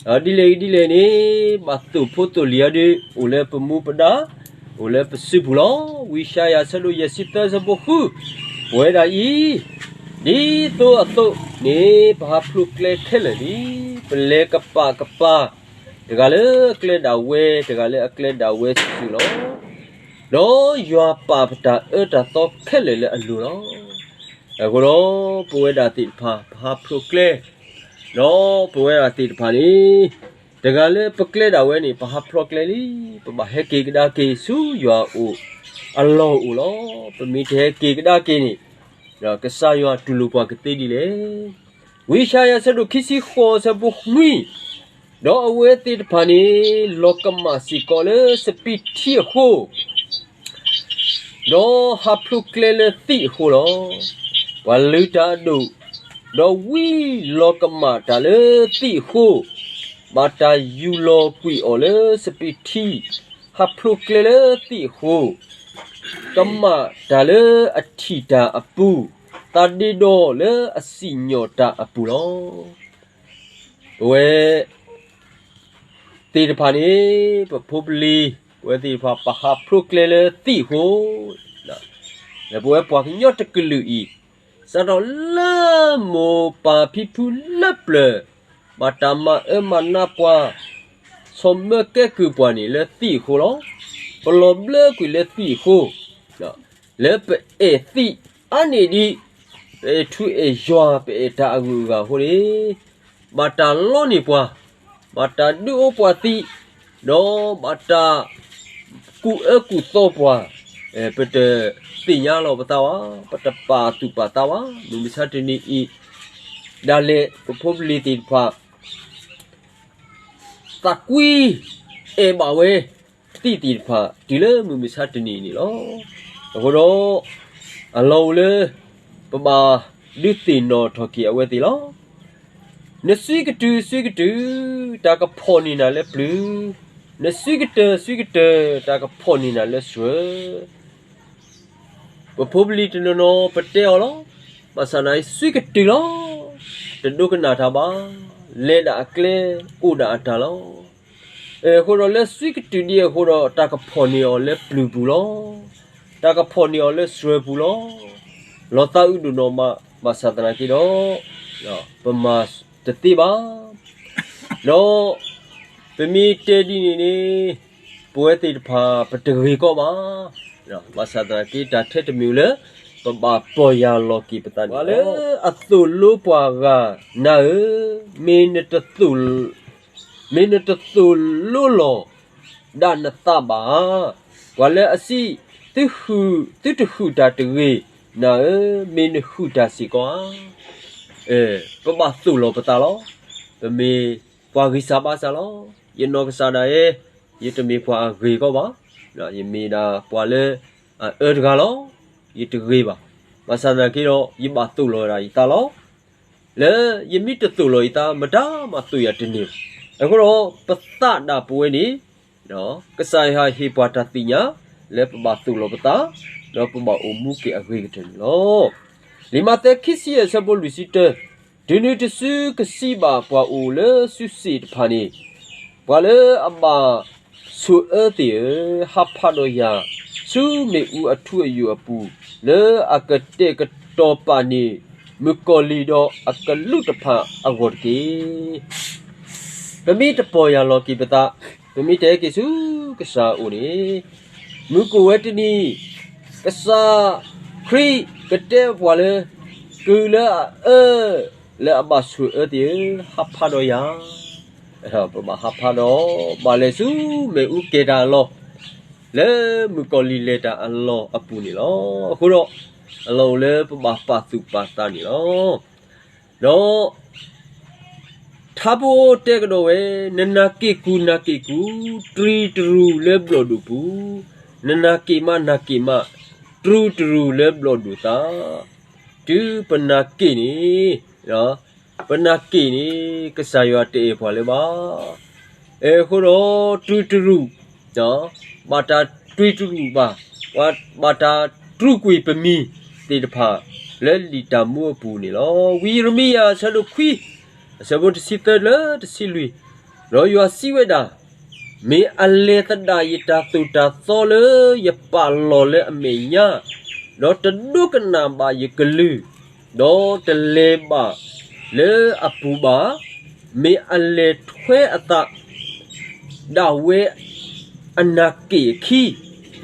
အဃိလီၤ. ဒ်လဲၣ်ဂ့ၤဒ်လဲၣ်န့ၣ် ဘၣ်သိၣ်ဖိသိၣ်လံၤအီၤဒီး အိၣ်လၢပမူပဒါ, အိၣ်လၢပစုပူၤလီၤ. ဝံယၡါယၤ အဆၢဒိၣ်ယဲၢ်ဆံသၢ အဆၢဖိဃု, ပဝဲဒၣ်အံၤ ဒ်သိအသိးန့ၣ် ပဟးဖျိးကျဲခဲလၢာ်လံ. ပလဲၤကပာ်ကပၤ တဂၤလၢအကျဲဒၣ်ဝဲ, တဂၤလၢအကျဲဒၣ်ဝဲစုာ်စုာ်လီၤ. ဒီးယွၤပာ်ပတၢ်အၢတၢ်သီခဲလၢာ်လၢအလိၤလီၤ. အဃိဒီး ပဝဲဒၣ်သ့ၣ်တဖၣ် ပဟးဖျိးကျဲ, ဒီးပဝဲဒၣ်သ့ၣ်တဖၣ်န့ၣ် တဂၤလၢပကျဲဒၣ်ဝဲန့ၣ် ပဟးဖျိးကျဲလံ, ပဘၣ်ဟဲက့ၤကဒါက့ၤဆူယွၤအအိၣ် အလီၢ်အိၣ်လီၤ. ပမ့ၢ်တဟဲက့ၤကဒါက့ၤန့ၣ် ကစၢ်ယွၤတူၢ်လိာ်ပှၤကသ့ဒ်လဲၣ်. ဝံယၡါယၤ အဆၢဒိၣ်ခံဆံဃိး အဆၢဖိနွံ, ဒီးအဝဲသ့ၣ်တဖၣ်န့ၣ် လီၤကမၣ်စ့ၢ်ကီးလၢစပံးထံအဃိ ဒီးဟးဖျိးကျဲလၢသံးအဃိလီၤ. ပှၤလုၢ်တၢ်အဒိၣ်, ဒီးဝံလီၤကမၣ်တၢ်လၢသံးအဃိ, ဘၣ်တၢ်ယူၤလီၤကွံာ်အီၤလၢစပံးထံ, ဟးဖျိးကျဲလၢသံးအဃိ, ကမၣ်တၢ်လၢအထံၣ်တၢ်အပူၤ, သးဒ့ဒီလၢအစံၣ်ညီၣ်တၢ်အပူၤလီၤ. ပဝဲ သ့ၣ်တဖၣ်န့ၣ် ပဖိပလံၤ ပဝဲသ့ၣ်တဖၣ် ပဟးဖျိးကျဲလၢသံးအဃိ, လၢပဝဲပှၤကညီတကလုာ်အံၤ စးထီၣ်လၢမိၢ်ပၢ်ဖံဖုလၢပျၢၤ ဘၣ်တၢ်မၤအၢမၤနးပှၤ ဆီၣ်မၢကဲကုၢ်ပှၤန့ၣ်လၢသံးအဃိလီၤ. ပလီၤဘျၢကွံာ်လၢသံးအဃိ, လၢပအဲၣ်သံးအါန့ၢ်ဒံး, ပအဲၣ်ထူအဲၣ်ယွၤ ပအဲၣ်တၢ်အဂုၤအဂၤအဃိန့ၣ်, ဘၣ်တၢ်လီန့ၢ်ပှၤ, ဘၣ်တၢ်ဒုးအိၣ်ပှၤသံး, ဒီးဘၣ်တၢ်ကူၣ်အၢကူၣ်သီပှၤ, ပတသ့ၣ်ညါလီၤပသးဘၣ်, ပတပာ်သူၣ်ပာ်သးဘၣ်. မုၢ်မဆါတနံၤအံၤ, ဒၣ်လဲာ်ပဖိပလံၤသ့ၣ်တဖၣ် သးကွံ အဲၣ်ဘၣ်ဝဲ သံးသ့ၣ်တဖၣ် တုၤလၢမုၢ်မဆါတနံၤအံၤန့ၣ်လီၤ. အဃိဒီး, အလီၢ်အိၣ်လၢ ပဘၣ်ဒုးသ့ၣ်နီၣ်ထီၣ်က့ၤအဝဲသ့ၣ်လီၤ. နစုကတုၤ စုကတုၤ, တၢ်ကဖီၣ်န့ၢ်နၤလၢပျုၤ, နစုကတၢၢ် စုကတၢၢ်, တၢ်ကဖီၣ်န့ၢ်နၤလၢစှၢၤ ပဖိပလံၤတနီၤနီၤ ပတဲအီၤလီၤ. ဘၣ်ဆၣ်သနာ်က့ စုကတုၤလီၤ. တဒိကနၣ်တၢ်ဘၣ်. လဲၤဒၣ်အကျဲ အိၣ်ဒၣ်အတၢ်လီၤ. အဃိဒီးလၢစုကတုၤဒံးအဃိဒီး တၢ်ကဖီၣ်န့ၢ်အီၤလၢပျုၤပူၤလီၤ. တၢ်ကဖီၣ်န့ၢ်အီၤလၢစှၢၤပူၤလီၤ. လီၤသးအုးဒိၣ်နီၢ်မး, ဘၣ်ဆၣ်သနာ်က့ဒီး ပမၤတသ့ဘၣ်. ဒီးပမ့ၢ်တဲဒ်န့ၣ်န့ၣ်, ပဝဲသ့ၣ်တဖၣ် ပတဂ့ၤကီးဘၣ်. ဘၣ်ဆၣ်သနာ်က့ တၢ်ထဲတမံၤလၢ ပဘၣ်ပီၢ်ယၢ်လီၤက့ၤပသးန့ၣ်လီၤ. ပှၤလၢအသိၣ်လိပှၤဂၤနၤဧၢ, မ့ၢ်နတသိၣ်လိလီၤဒၣ်နသးဘၣ်ဧါ. ပှၤလၢအစံး, သုတဟုၣ်တၢ်တဂ့ၤ, နၤဧၢ, မ့ၢ်နဟုၣ်တၢ်စ့ၢ်ကီးဧါ. ပဘၣ်သိၣ်လီၤပသးလီၤ. ပမ့ၢ်ပှၤဂံၢ်စၢ်ဘါစၢ်လီၤ. ယနီၢ်ကစၢ်ဒၣ်ယဲ, ယတမ့ၢ်ပှၤအဂ့ၤကီးဘၣ်. ယမ့ၢ်ဒၣ်ပှၤလၢအအၢတဂၤလီၤ. ယတဂ့ၤဘၣ်. ဘၣ်ဆၣ်သနာ်က့ဒီး ယဘၣ်သိၣ်လီၤဒၣ်ယသးလီၤ. လၢယမ့ၢ်တသိၣ်လီၤယသး မတၤမၤသိၣ်ယၤတန့ၢ်ဘၣ်. အဃိဒီး ပသးဒၣ်ပဝဲန့ၣ်, ကစၢ်ယွၤဟ့ၣ်ပှၤတၢ်သ့ၣ်ညါ လၢပဘၣ်သိၣ်လီၤပသး, ဒီးပဘၣ်အိၣ်မူက့ၤအဂ့ၤကတၢၢ်န့ၣ်လီၤ. လံာ်မးသဲ ခံဆံယဲၢ် အဆၢဖိလွံၢ်ဆံတၢ, တုၤနုၤတစုကစံးဘၣ်ပှၤအိၣ်လၢစုစ့ၣ်တဖၣ်န့ၣ်, ပှၤလၢအဘၣ်ဆိၣ်အၢသ့ၣ်ဧၢ, ဟးဖးဒီးယၤ ဆူမ့ၣ်အူအထူအယိာ်အပူၤ, လၢအကတဲာ်ကတီၤပာ်န့ၢ် မုၣ်ကီၤလံၢ်ဒီးအကလူးတဖၣ်အဂီၢ်တက့ၢ်. ပမ့ၢ်တပီၢ်ယၢ်လီၤက့ၤပသး, ပမ့ၢ်တဟဲက့ၤဆူကစၢ်အအိၣ်န့ၣ်, မုၢ်ကအိၣ်ဝဲတနံၤ, ကစၢ်ခရံာ်ကတဲပှၤလၢ, ကုၢ်လၢအအၢ, လၢအဘၣ်ဆိၣ်အၢသ့ၣ်ဧၢ, ဟးဖးဒီးယၤ, ပဘၣ်ဟးဖးဒီး ဘၣ်လဲၤဆူမ့ၣ်အူကဲၤတၢ်အလီၢ်, လၢမုၣ်ကီၤလံၢ်လဲၤတၢ်အလီၢ်အပူၤန့ၣ်လီၤ. အဃိဒီး, အလီၢ်အိၣ်လၢပဘၣ်ပာ်သူၣ်ပာ်သးန့ၣ်လီၤ. ဒီး ထါဖိတဲကဒီးဝဲ, နနာ်က့ၣ်ကူၣ်နာ်က့ၣ်ကူၣ်, တြံၤတရူၢ်လၢဘျီၣ်ဒိၣ်ပူၤ, နနာ်က့ၣ်မးနာ်က့ၣ်မး, တြူၢ်တရူၢ်လၢဘျီၣ်ဒိၣ်သး, တုၤပနာ်က့ၣ်န့ၣ်, ပနာ်က့ၣ်န့ၣ် ကစၢ်ယွၤတအဲၣ်ပှၤလၢၤဘၣ်. အဃိဒီးတြူၢ်တရူၢ်, ဘၣ်တၢ်တြံၤတရူၢ်ဘၣ်, ဘၣ်တၢ်တြူၢ်ကွံာ်ပမံၤသ့ၣ်တဖၣ် လၢလံာ်တၢ်မူအပူၤန့ၣ်လီၤ. ဝံယံးရမံယၤ အဆၢဒိၣ်ခွံ, အဆၢဖိတဆံသၢလၢတဆံလွံၢ်, ဒီးယွၤစံးဝဲဒၣ်, မ့ၢ်အလဲၤသဒၣ်ယတၢ်သိၣ်တၢ်သီလၢယပာ်လီၤလၢအမဲာ်ညါ, ဒီးတဒိကနၣ်ဘၣ်ယကလုၢ်, ဒီးတလဲၤဘၣ်လၢအပူၤဘၣ်, မ့ၢ်အလဲၤထွဲအသး ဒၣ်ဝဲအနာ်က့ၣ်အခံ,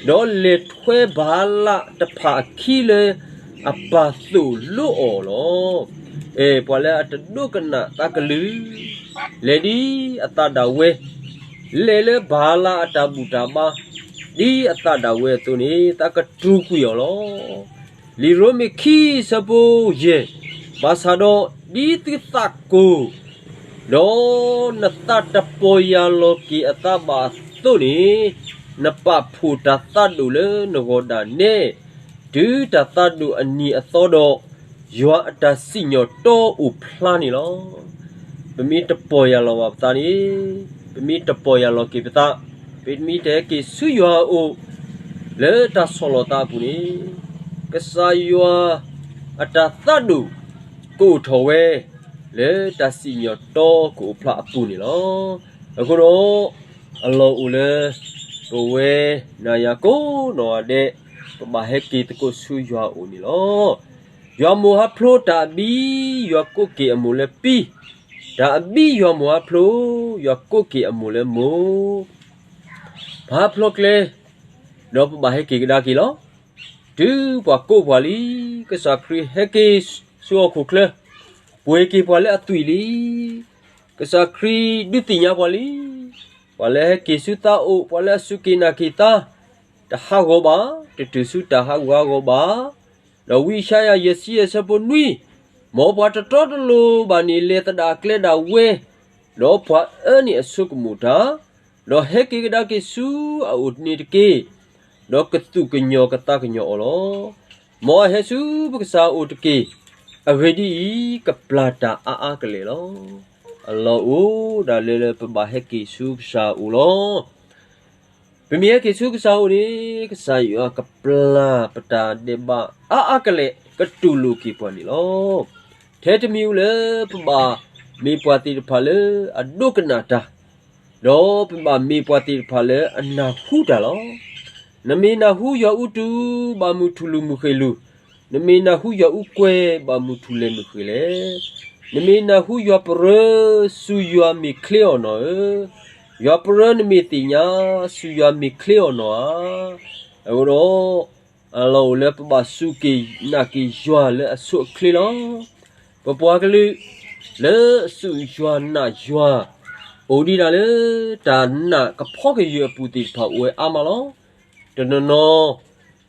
ဒီးလဲၤထွဲဘၤလးတဖၣ်အခံလၢအပာ်သိၣ်လိအီၤလီၤ. ပှၤလၢအတဒိကနၣ်သးကလုၢ်, လဲၤဒ်အသးဒၣ်ဝဲ, လဲၤလၢဘၤလးအတၢ်ဘူၣ်တၢ်ဘါ, ဒ်အသးဒၣ်ဝဲအသိးန့ၣ် သးကတြူာ်ကွံာ်အီၤလီၤ. လံာ်ရိမ့ၤခံ ဆၢဖိယဲၢ်, ဘၣ်ဆၣ်ဒီးဒ်သုသးကိၢ် ဒီးနသးတပီၢ်ယၢ်လီၤက့ၤအသးဘၣ်အသိးန့ၣ်, နပာ်ဖှိၣ်တၢ်သးဒိၣ်လၢနဂီၢ်ဒၣ်နဲ, တုၤတၢ်သးဒိၣ်အနံၤအသီဒီး, ယွၤအတၢ်စံၣ်ညီၣ်တီအိၣ်ဖျါန့ၣ်လီၤ. ပမ့ၢ်တပီၢ်ယၢ်လီၤဘၣ်ပသးန့ၣ်, ပမ့ၢ်တပီၢ်ယၢ်လီၤက့ၤပသး, ပမ့ၢ်တဟဲက့ၤဆူယွၤအအိၣ်, လၢတၢ်ဆီၣ်လီၤသးအပူၤန့ၣ်, ကစၢ်ယွၤအတၢ်သးဒိၣ်ကအိၣ်ထီၣ်ဝဲ လၢတၢ်စံၣ်ညီၣ်တီကအိၣ်ဖျါအပူၤန့ၣ်လီၤ. အဃိဒီး, အလီၢ်အိၣ်လၢပဝဲနၤယၤကိးနီၢ်ဂၤဒဲး, ပဘၣ်ဟဲက့ၤသကိးဆူယွၤအအိၣ်န့ၣ်လီၤ. ယွၤမိၢ်ဟးဖျိတၢ်အဘံၣ်, ယွၤကိးက့ၤအမိၢ်လၢပံၢ်, တၢ်အဘံၣ်ယွၤမိၢ်ဟးဖျိ, ယွၤကိးက့ၤအမိၢ်လၢမိၢ်, ပဟးဖျိကျဲ, ဒီးပဘၣ်ဟဲက့ၤကဒါက့ၤလီၤ. တုၤပှၤကိးပှၤလံ, ကစၢ်ခရံာ်ဟဲက့ၤဆူဟီၣ်ခိၣ်ချၢ, ပှ့ၤက့ၤပှၤလၢအသွံၣ်လံ. ကစၢ်ခရံာ်ဒုးသ့ၣ်ညါပှၤလံ. ပှၤလၢဟဲက့ၤဆူသးအိၣ်, ပှၤလၢအစူၢ်က့ၤနာ်က့ၤသး, တဟးဂီၤဘၣ်, တတုၤဆူတၢ်ဟးဂူာ်ဟးဂီၤဘၣ်. ဒီးဝံယၡါယၤယဲၢ်ဆံယဲၢ်ဆၢဖိနွံ, မ်ပှၤတတီတလိၤဘၣ်န့ၣ် လဲၤသဒၣ်အကျဲဒၣ်ဝဲ, ဒီးပှၤအၢန့ၢ်အဆိကမိၣ်တၢ်, ဒီးဟဲက့ၤကဒါက့ၤဆူအအိၣ်န့ၣ်တက့ၢ်. ဒီးကသူၣ်ကညီၤကသးကညီၤအီၤလီၤ. မ်အဟဲဆူပကစၢ်အအိၣ်တက့ၢ်. အဂ့ၢ်ဒ်အံၤ, ကပျၢ်တၢ်အါအါကလဲာ်လီၤ. အလီၢ်အိၣ်ဒၣ်လၢ လၢပဘၣ်ဟဲက့ၤဆူကစၢ်အအိၣ်လီၤ. ပမ့ၢ်ဟဲက့ၤဆူကစၢ်အအိၣ်န့ၣ်, ကစၢ်ယွၤကပျၢ်ပတၢ်ဒဲးဘးအါအါကလဲာ်, ကတူၢ်လိာ်က့ၤပှၤန့ၣ်လီၤ. ထဲတမံၤဧိၤလၢပဘၣ်မ့ၢ်ပှၤသ့ၣ်တဖၣ်လၢအဒိကနၣ်တၢ်, ဒီးပဘၣ်မ့ၢ်ပှၤသ့ၣ်တဖၣ်လၢအနၢ်ဟူတၢ်လီၤ. နမ့ၢ်နၢ်ဟူယွၤအူတူၢ်, ဘၣ်မုၢ်ထူၣ်လူၢ်မုၢ်ဃ့ၢ်လူၢ်, နမ့ၢ်နၢ်ဟူယွၤအူကွဲၤ, ဘၣ်မုၢ်ထူၣ်လဲၤမုၢ်ဃ့ၢ်လဲၣ်. နမ့ၢ်နၢ်ဟူယွၤပရၢ, စူၤယွၤမ့ၢ်ချ့အီၤနီၤဧၢ, ယွၤပရၢနမ့ၢ်သ့ၣ်ညါ, စူၤယွၤမ့ၢ်ချ့အီၤနီၤဧါ. အဃိဒီး, အလီၢ်အိၣ်လၢပဘၣ်စူၢ်က့ၤနာ်က့ၤယွၤလၢအဆိအချ့လီၤ. ပပှၤကလုာ်လၢအစူၢ်ယွၤနာ်ယွၤ, အိၣ်ဒံးဒၣ်လၢတၢ်နာ်ကဖီကယၢၤအပူၤသ့ၣ်တဖၣ် အိၣ်ဝဲအါမးလီၤ. တနီၤနီၤ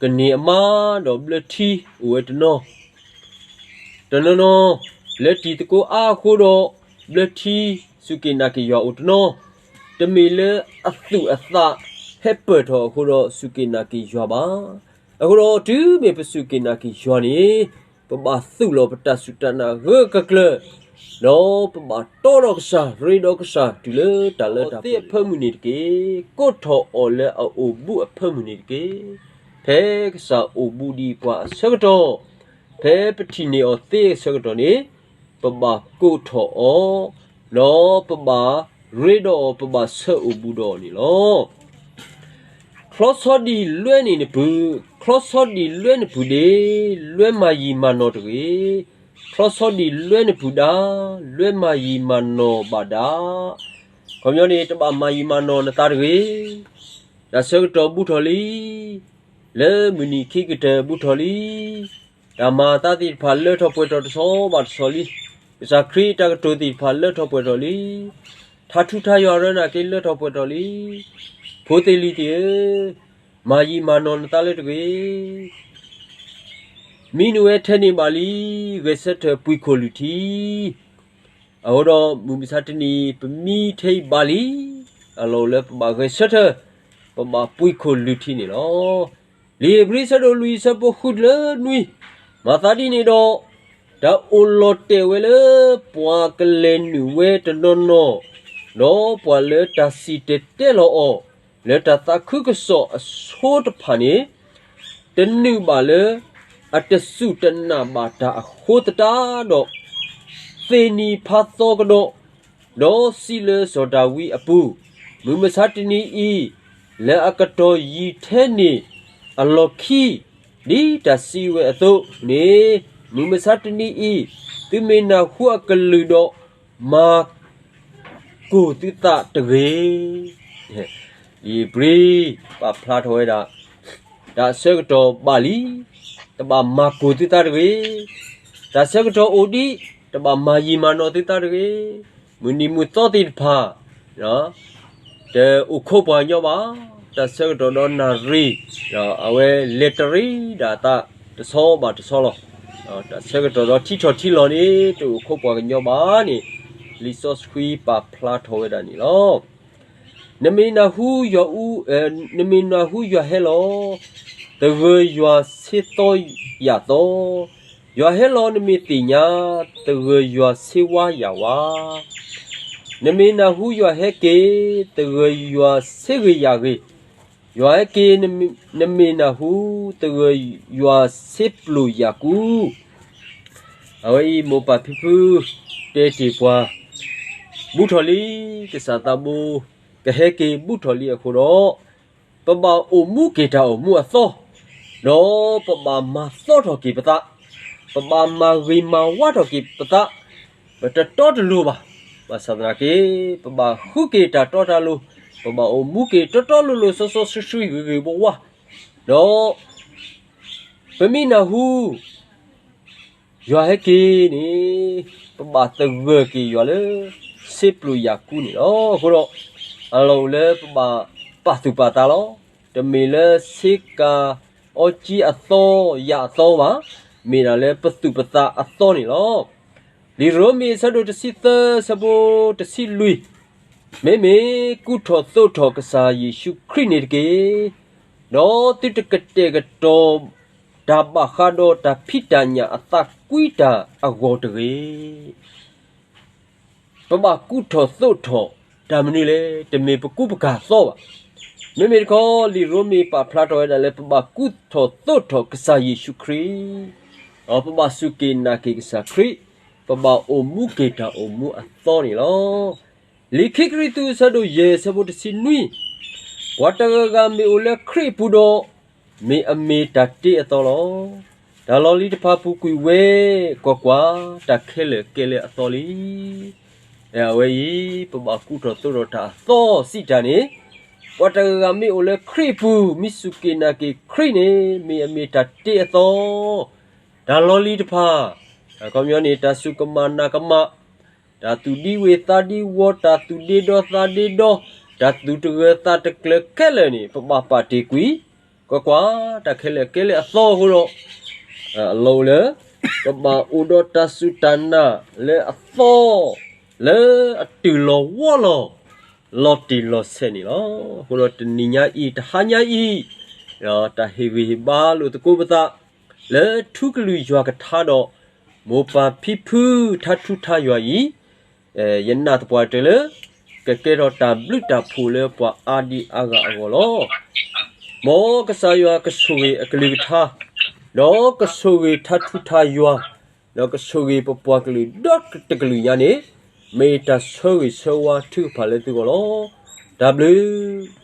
ကန့ၢ်အမါဒီးဘျၢထံအိၣ်ဝဲတနီၤ, တနီၤနီၤ လၢတံၤသကိးအါအဃိဒီး ဘျၢထံစူၢ်က့ၤနာ်က့ၤယွၤအိၣ်တနီၤ, တမ့ၢ်လၢအသူၣ်အသးဟဲပၢၢ်ထီၣ်အဃိဒီးစူၢ်က့ၤနာ်က့ၤယွၤဘၣ်. အဃိဒီးတုၤမ့ၢ်ပစူၢ်က့ၤနာ်က့ၤယွၤန့ၣ်, ပဘၣ်သူၣ်လီၤပတၢ်စူၢ်တၢ်နာ်ဂၢၢ်ကကျၢၤ, ဒီးပဘၣ်တီဒီးကစၢ်, ရ့ဒီးကစၢ်တုၤလၢတၢ်လၢတၢ်ပှဲၤအဖၢမုၢ်န့ၣ်တက့ၢ်. ကိးထီၣ်အီၤလၢအအိၣ်ဘူးအဖၢမုၢ်န့ၣ်တက့ၢ်. ဖဲကစၢ်အိၣ်ဘူးဒံးပှၤအဆၢကတီၢ်, ဖဲပထံၣ်န့ၢ်အီၤသ့အဆၢကတီၢ်န့ၣ်, ပဘၣ်ကိးထီၣ်အီၤ, ဒီးပဘၣ်ရ့ဒီးအီၤ, ပဘၣ်ဆၢအိၣ်ဘူးဒီးအီၤန့ၣ်လီၤ. ချီဆီဒံးလွဲန့ၢ်နပုၢ်, ချီဆီဒံးလွဲနပုၢ်ဒ့, လွဲမၤယံာ်မၤနီၢ်တဂ့ၤ. ချီဆီဒံးလွဲနပုၢ်ဒါ, လွဲမၤယံာ်မၤနီၢ်ဘၣ်ဒါ. ခီပညီန့ၣ် တဘၣ်မၤယံာ်မၤနီၢ်နသးတဂ့ၤ. တၢ်ဆၢကတီၢ်ဘူးထီၣ်လံ, လၢမုၢ်နံၤခံကတၢၢ်ဘူးထီၣ်လံ. တၢ်မၤအသးသ့ၣ်တဖၣ်လၢထီၣ်ပှဲၤထီၣ်တဆီဘၣ်တဆီလံ. ကစၢ်ခရံာ်တၢ်ကတိၤသ့ၣ်တဖၣ်လၢထီၣ်ပှဲၤထီၣ်လံ. ထါထူထါယွၤရၢနာ်က့လၢထီၣ်ပှဲၤထီၣ်လံ. ဖိသ့ၣ်လံၤသ့ၣ်ဧၢ, မၤယံာ်မၤနီၢ်နသးလၢတဂ့ၤ. မံနုၤဝဲထဲန့ၣ်ဘၣ်လံ, ဂဲၤဆၢထၢၣ်ပှံၤခိၣ်လုၢ်ထံ. အဃိဒီးမုၢ်မဆါတနံၤ ပမံထဲအံၤဘၣ်လံ. အလီၢ်အိၣ်လၢပဘၣ်ဂဲၤဆၢထၢၣ်, ပဘၣ်ပှံၤခိၣ်လုၢ်ထံန့ၣ်လီၤ. လံာ်ဧ့ၤဘြံၤဆၢဒိၣ်လွံၢ်ဆၢဖိဃုတုၤလၢနွံ, မၤသးဒ်န့ၣ်ဒီး, တၢ်အိၣ်လီၤတဲာ်ဝဲလၢပှၤကလဲၤနုာ်ဝဲတနီၤနီၤ, ဒီးပှၤလၢတၢ်စံၣ်တဲၤတဲလီၤအီၤ လၢတၢ်သးခုကစီၣ်အဆိတဖၣ်န့ၣ်, တနုာ်ဘၣ်လၢအတစူၢ်တနာ်ဘၣ်တၢ်အဃိသတးဒီး, သ့ၣ်နံၣ်ဖးသီကဒီး, ဒီးစံးလၢစီၤဒၤဝံးအပူၤ, မုၢ်မဆါတနံၤအံၤ, လၢအကတီၢ်ယံာ်ထဲန့ၣ်အလီၢ်ခံ, ဒ်တၢ်စံးဝဲအသိးန့ၣ်, မုၢ်မဆါတနံၤအံၤ, သုမ့ၢ်နၢ်ဟူအကလုၢ်ဒီး, မၤကိၢ်သုသးတဂ့ၤ. လံာ်ဧ့ၤဘြံၤပာ်ဖျါထီၣ်ဝဲဒၣ်, တၢ်ဆၢကတီၢ်ဘၣ်လံ, တဘၣ်မၤကိၢ်သုသးတဂ့ၤ. တၢ်ဆၢကတီၢ်အိၣ်ဒံး, တဘၣ်မၤယံာ်မၤနီၢ်သုသးတဂ့ၤ. မုၢ်နံၤမုၢ်သီသ့ၣ်တဖၣ် တအိၣ်ခိးပှၤကညီဘၣ်. တၢ်ဆၢကတီၢ်ဒီးနၣ်ရံၣ်, အဝဲလဲၤတရံးဒၣ်အသးတဆီဘၣ်တဆီလီၤ. တၢ်ဆၢကတီၢ်ဒီးထံထီၣ်ထံလီၤန့ၣ် တအိၣ်ခိးပှၤကညီဘၣ်န့ၣ်, လံာ်စီဆှံပာ်ဖျါထီၣ်ဝဲဒၣ်န့ၣ်လီၤ. နမ့ၢ်နၢ်ဟူယွၤအူ, နမ့ၢ်နၢ်ဟူယွၤဟဲလီၤ, သဂၢၢ်ယွၤဆ့သီယၢ်သီ, ယွၤဟဲလီၤနမ့ၢ်သ့ၣ်ညါ, သဂၢၢ်ယွၤဆ့ဝါယၢ်ဝါ. နမ့ၢ်နၢ်ဟူယွၤဟဲက့ၤ, သဂၢၢ်ယွၤဆ့ဂ့ၤယၢ်ဂ့ၤ, ယွၤဟဲက့ၤ, နမ့ၢ်နၢ်ဟူ, သဂၢၢ်ယွၤဆ့ပျိာ်ယၢ်ကူ. အဝဲအံၤမိၢ်ပၢ်ဖံဖုတဲတ့ၢ်ပှၤ, ဘူးထီၣ်လံ, ကစၢ်သးဘိကဟဲက့ၤဘူးထီၣ်လံအဃိဒီး, ပဘၣ်အိၣ်မူက့ၤတၢ်အိၣ်မူအသီ, ဒီးပဘၣ်မၤသီထီၣ်က့ၤပသး, ပဘၣ်မၤဂ့ၤမၤဝါထီၣ်က့ၤပသး, ပတတီတလိၤဘၣ်. ဘၣ်ဆၣ်သနာ်က့ ပဘၣ်ဃုက့ၤတၢ်တီတၢ်လိၤ, ပဘၣ်အိၣ်မူက့ၤတီတီလိၤလိၤစီစီဆှံဆှံဂ့ၤဂ့ၤဝါဝါ, ဒီး ပမ့ၢ်နၢ်ဟူ ယွၤဟဲက့ၤန့ၣ် ပဘၣ်သဂၢၢ်က့ၤယွၤလၢ စ့ပျိယၤကူန့ၣ်လီၤ. အဃိဒီး အလီၢ်အိၣ်လၢပဘၣ်ပာ်သူၣ်ပာ်သးလီၤ. တမ့ၢ်လၢစ့ကၤအီကၠံအသီ ယၤအသီဘၣ်, မ့ၢ်ဒၣ်လၢပသူၣ်ပသးအသီန့ၣ်လီၤ. လံာ်ရိမ့ၤအဆၢဒိၣ်တဆံသၢ အဆၢဖိတဆံလွံၢ်, မ့မ့ၢ်ကူထီၣ်သိးထီၣ်ကစၢ်ယ့ၣ်ၡူးခရံာ်န့ၣ်တက့ၢ်. ဒီးသုတကတဲာ်ကတီၤတၢ်ဘၣ်ဃးဒီးတၢ်ဖံးတၢ်ညၣ်အသးကွံတၢ်အဂီၢ်တဂ့ၤ. ပဘၣ်ကူထီၣ်သိးထီၣ်တၢ်မနုၤလဲၣ်, တမ့ၢ်ပကူပကၤသီဘၣ်. မ့မ့ၢ်တခီ လံာ်ရိမ့ၤပာ်ဖျါထီၣ်ဝဲဒၣ်လၢပဘၣ်ကူထီၣ်သိးထီၣ်ကစၢ်ယ့ၣ်ၡူးခရံာ်, ဒီးပဘၣ်စူၢ်က့ၤနာ်က့ၤကစၢ်ခရံာ်, ပဘၣ်အိၣ်မူက့ၤတၢ်အိၣ်မူအသီန့ၣ်လီၤ. လံာ်ခံကရံၣ်သူး အဆၢဒိၣ်ယဲၢ် အဆၢဖိတဆံနွံ, ပှၤတဂၤဂၤမ့ၢ်အိၣ်လၢခရံာ်အပူၤဒီး, မ့ၢ်အမ့ၢ်တၢ်တ့အသီလီၤ. တၢ်လီၢ်လံၤတဖၣ်ပူၤကွံာ်ဝဲ, ကွၢ်ကွၢ်, တၢ်ခဲလၢာ်ကဲလၢအသီလံ. အဝဲအံၤ ပဘၣ်ကူထီၣ်သိးထီၣ်တၢ်အသီစံးတၢ်န့ၣ်, ပှၤတဂၤဂၤမ့ၢ်အိၣ်လၢခရံာ်အပူၤ, မ့ၢ်စူၢ်က့ၤနာ်က့ၤခရံာ်န့ၣ် မ့ၢ်အမ့ၢ်တၢ်တ့အသီ, တၢ်လီၢ်လံၤတဖၣ်, အခီပညီန့ၣ် တၢ်စူၢ်ကမၣ်နာ်ကမၣ်, တၢ်သူၣ်ဒံဝ့ၢ်သးဒံဝီၤ, တၢ်သူၣ်ဒ့ဒီသးဒ့ဒီ, တၢ်သူၣ်တဂၢၢ်သးတကျၢၤခဲလၢာ်န့ၣ် ပဘၣ်ပာ်တ့ၢ်ကွံာ်, ကွၢ်ကွၢ်, တၢ်ခဲလၢာ်ကဲလၢအသီအဃိဒီး, အလီၢ်အိၣ်လၢ ပဘၣ်အိၣ်ဒီးတၢ်စူၢ်တၢ်နာ်လၢအသီ, လၢအတုၤလီၤဝီလီၤ, လီၤတံၢ်လီၤဆဲးန့ၣ်လီၤ. အဃိဒီးတနံၤညါအံၤ တဟါညါအံၤ, တၢ်ဟ့ၣ်ဂံၢ်ဟ့ၣ်ဘါလိာ်သကိးပသး လၢထူကလုၢ်ယွၤကထါဒီး, မိၢ်ပၢ်ဖံဖုထါထူထါယွၤအံၤ, ယနာ်သပှၢ်တၢၢ်လၢ ကကဲထီၣ်တၢ်ဘျုးတၢ်ဖှိၣ်လၢပှၤအါဒံအါဂၤအဂီၢ်လီၤ. မ်ကစၢ်ယွၤကဆိၣ်ဂ့ၤအကလုၢ်ကထါ, ဒီးကဆိၣ်ဂ့ၤထါထူထါယွၤ, ဒီးကဆိၣ်ဂ့ၤပပှၤကလုာ်ဒီတကလုာ်ညါန့ၣ်, မ့ၢ်တၢ်ဆၢဂ့ၤဆၢဝါထုကဖၣ်လၢသုဂီၢ်လီၤ. တၢ်ဘျုး